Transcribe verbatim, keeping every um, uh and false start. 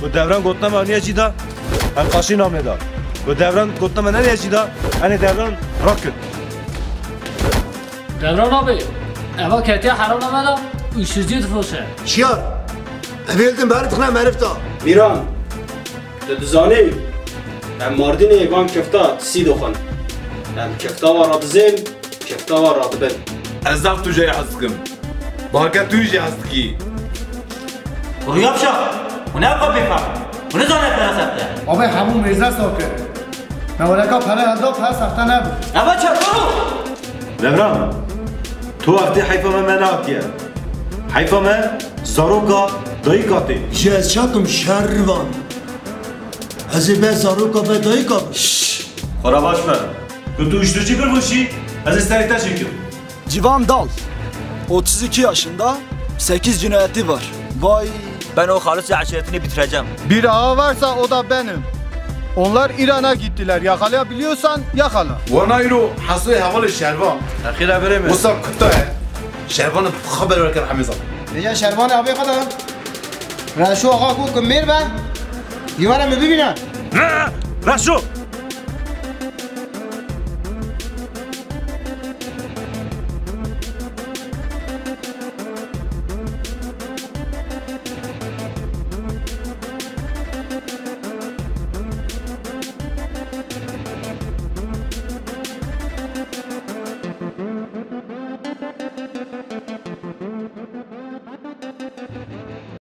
Ku Devran gotina me aniye cî da, em qaşî namê da. Ku Devran gotina me neniye cî da, enê Devran rakin. Devran abi, eva ketiye herana me da, uyuşturucu difoşe. Şiyar, ev êldin beri dixine merifta. Mîran, tu dizanî, em Mardînê van kifta tisî dixwin. Em kifta wa radizên, kifta wa radibin. Ez zaf tu jê hez dikim. Balke tu jî hez dikî. Rüya bişa, hûn ne ev bêfehm, hûn ne zanin pere sexte. Abi hemû mêze sor kir. Mewleka pere henda pere sexte nebû. Eva çerparo! Devran, tu wextê heyfa me me nehatiye. Heyfa me zaroka dayika tê. Ji ez çakim şervan. Ez ê be zaroka be dayika be. Şşş! Xora baş me. Ku tu uyuşturucu bir boşî, ez ê serê te çêkim. Civan Dal, otuz iki yaşında, sekiz cinayeti var. Vay. Ben o Halis ve aşiretini bitireceğim. Bir ağa varsa o da benim. Onlar İran'a gittiler. Yakalayabiliyorsan yakala. Wana îro Hesoyê hevalê Şervan. Texîra birê min. Wisa kuta ye. Şervanê xwe berwer kir hemê zan. Vêca Şervanê abê xwe de. Reşo axa ku ku mêr be. Yî were min bibîne. Ne! Reşo!